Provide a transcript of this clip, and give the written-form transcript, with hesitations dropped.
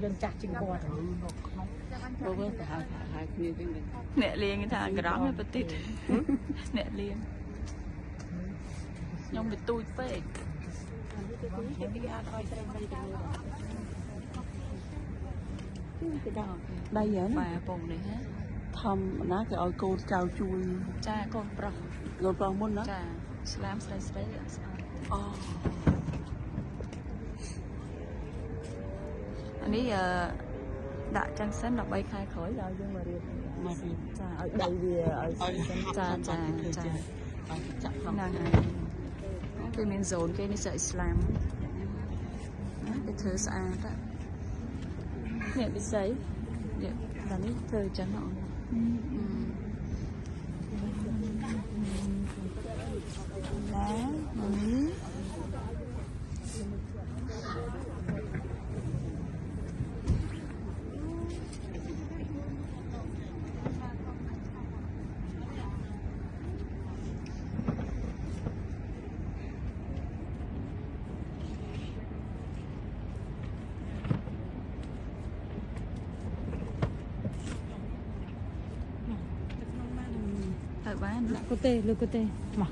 យើងចាស់ជាងគាត់ បងទៅហៅហៅគ្នាចឹងដែរ អ្នកលៀងគេថាក្រំប្រតិទអ្នកលៀងខ្ញុំវាទូចពេក គេអត់ឲ្យស្រីស្រីទៅមើល គេដាក់ដៃហ្នឹង បាទពងនេះហ៎ ធម្មតាគេឲ្យកូនចៅជួយ ចាកូនប្រុស កូនប្រុសមុនណា ចាស្លាមស្រីស្រីអត់ស្អាត អូ អានេះអឺដាក់ចឹងសិន13ខែក្រោយដល់យើងមករៀប មករៀប ចាឲ្យដីវាឲ្យសិនចាចាចា ឲ្យចាក់ ហ្នឹងហើយគេមាន zone គេនេះសិស្សអ៊ីស្លាមណាគេធ្វើស្អាតនេះពិសីនេះដល់នេះធ្វើចឹងអូនណានេះទៅបាន កូទេលើកូទេមក